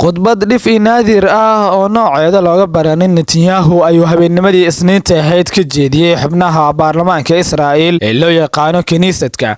Khudbad dhif iyo naadir ah oo nooceeda looga baranin Netanyahu ayuu habeennimadii Isniinta ahayd ka jeediyey xubnaha baarlamaanka Israa'iil ee loo yaqaano Kiniisadka,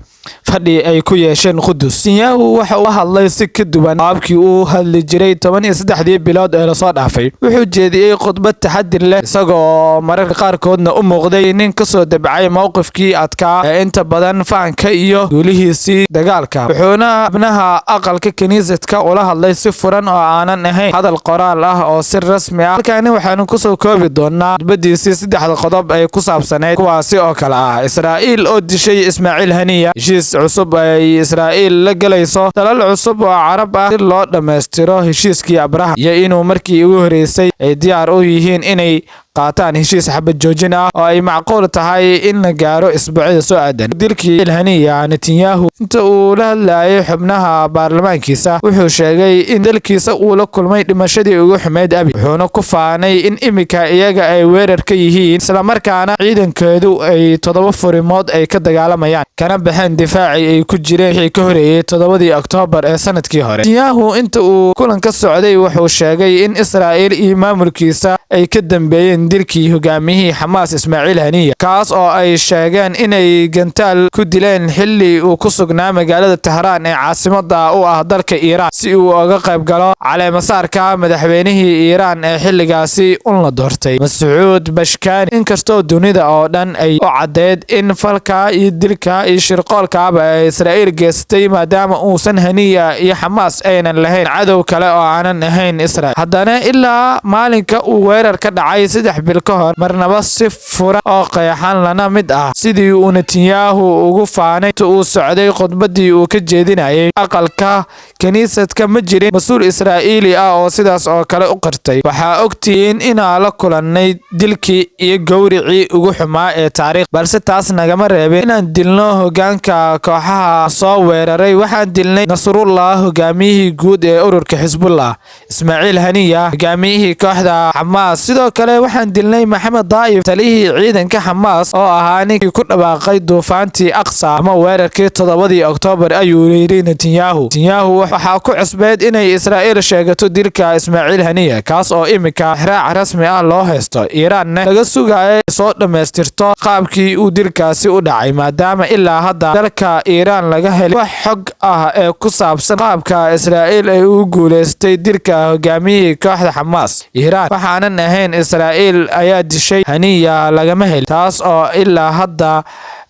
fadhi ay ku yeesheen Qudus. Netanyahu waxa uu hadlay si ka duwan qaabkii uu hadli jiray 13-dii bilood ee lasoo dhaafay. Wuxuu jeediyey khudbad taxadir leh, isagoo mararka qaarkoodna u muuqday nin ka soo dabcay mowqifkii adkaa ee inta badan faanka iyo guulihiisii dagaalka. Wuxuuna xubnaha aqalka Kiniisadka ula hadlay si furan oo aanan ahayn hadal qoraal ah oo si rasmi ah. Halkaani waxaanu kusoo koobi doonaa khudbadiisii saddexda qodob ay ku saabsanayd, kuwaasi oo kale ah: Israa'iil oo dishay Ismaaciil Haniya, heshiis cusub ay Israa'iil la galayso dalal cusub oo Carab ah si loo dhammaystiro heshiiskii Abraham, iyo inuu markii ugu horeysay ay diyaar u yihiin inay qaataan heshiis xabad joojin ah oo ay macquul tahay in la gaaro isbuucyada soo aadan. Dilkii Haniya, Netanyahu inta uu la hadlayay xubnaha baarlamaankiisa wuxuu sheegay in dalkiisa uu la kulmay dhimashadii ugu xumeyd abi, wuxuuna ku faanay in imika iyaga ay weerar ka yihiin, islamarkaana ciidankeedu ay 7 furimood ay ka dagaalamayaan, kana baxeen difaacii ay ku jireen wixii ka horeeyey 7-dii Oktoobar ee sanadkii hore. Netanyahu inta uu kulanka socday wuxuu sheegay in Israa'iil iyo maamulkiisa ay ka dambeeyeen dilkii hogaamiyihii Xamaas Ismaaciil Haniya, kaas oo ay sheegeen inay gantaal ku dileen xilli uu ku sugnaa magaalada Tahraan ee caasimada u ah dalka Iiraan, si uu uga qayb galo caleemasaarka madaxweynihii Iiraan ee xilligaasi un la doortay, Mascuud Bashkaani. Inkastoo dunida oo dhan ay u caddeed in falka iyo dilka iyo shirqoolkaaba ay Israa'iil geystay, maadaama uusan Haniya iyo Xamaas aynan lahayn cadow kale oo aanan ahayn Israa'iil, haddana ilaa maalinka uu weerar ka dhacay 3 bil ka hor marnaba si furan oo qeexan lana mid ah sidii uu Netanyahu ugu faanay inta uu socday khudbadii uu ka jeedinayay aqalka kiniisadka, ma jirin mas-uul Israa'iili ah oo sidaas oo kale u qirtay. "Waxaa ogtihiin inaan la kulannay dilkii iyo gowricii ugu xumaa ee taariikh, balse taas nagama reebin inaan dilno hogaanka kooxaha soo weeraray. Waxaan dilnay Nasrullah, hogaamiyihii guud ee ururka Xisbullah, Ismaaciil Haniya, hogaamiyihii kooxda Xamaas. Sidoo kale waxaan dilnay Maxamed Daa'if, taliyihii ciidanka Xamaas oo ahaa ninkii ku dhawaaqay duufaantii Aqsa ama weerarkii 7-dii Oktoobar," ayuu yidhi Netanyahu. Netanyahu waxaa ku cusbeed inay Israa'iil sheegato dilka Ismaaciil Haniya, kaas oo imika raac rasmi ah loo haysto, Iiraanna laga sugayo soo dhammaystirto qaabkii uu dilkaasi u dhacay, maadaama ilaa hadda dalka Iiraan laga helay wax xog ah ee ku saabsan qaabka Israa'iil ay ugu guuleystay dilka hogaamiyihii kooxda Xamaas. Iiraan waxaanan ahayn Israa'iil ayaa dishay Haniya lagama helin, taas oo ilaa hadda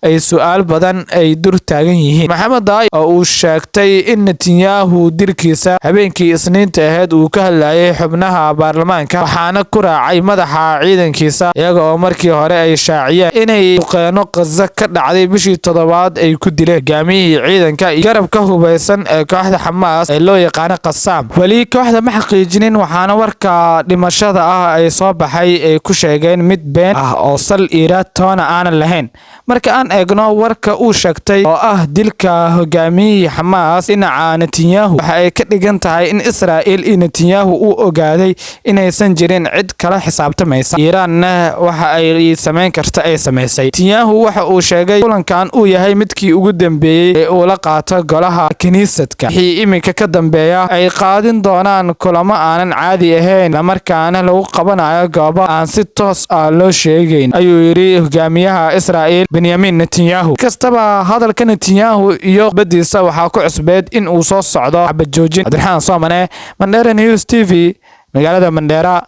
ay su'aal badan ay dur taagan yihiin. Maxamed Daay oo uu sheegtay in Netanyahu dilkiisa habeenkii Isniinta ahayd uu ka hadlayay xubnaha baarlamaanka, waxaana ku raacay madaxa ciidankiisa, iyaga oo markii hore ay shaaciyeen inay duqeeno Qaza ka dhacday bishii toddobaad ay ku dileen hogaamiyihii ciidanka iyo garabka hubaysan ee kooxda Xamaas ee loo yaqaano Qasaam. Weli kooxda ma xaqiijinin, waxaana warka dhimashada ah ay soo baxay ay ku sheegeen mid been ah oo sal iiraad toona aanan lahayn. Marka aan eegno warka uu sheegtay oo ah dilka hogaamiyihii Xamaas dhinaca Netanyahu, waxa ay ka dhigan tahay in Israa'iil iyo Netanyahu uu ogaaday inaysan jirin cid kala xisaabtamaysa, Iiraanna waxa ay samayn karta ay samaysay. Netanyahu waxa uu sheegay kulankan uu yahay midkii ugu dambeeyey ee uu la qaato golaha kiniisadka, wixii iminka ka dambeeya ay qaadin doonaan kulamo aanan caadi ahayn, islamarkaana lagu qabanayo goobo aan si toos ah loo sheegayn, ayuu yidhi hogaamiyaha Israa'iil Benyamin Netanyahu. Kastaba hadalka Netanyahu iyo khudbadiisa waxaa ku cusbeed in uu soo socdo xabad joojin. Cabdiraxmaan Soomane, Mandheera News TV, magaalada Mandheera.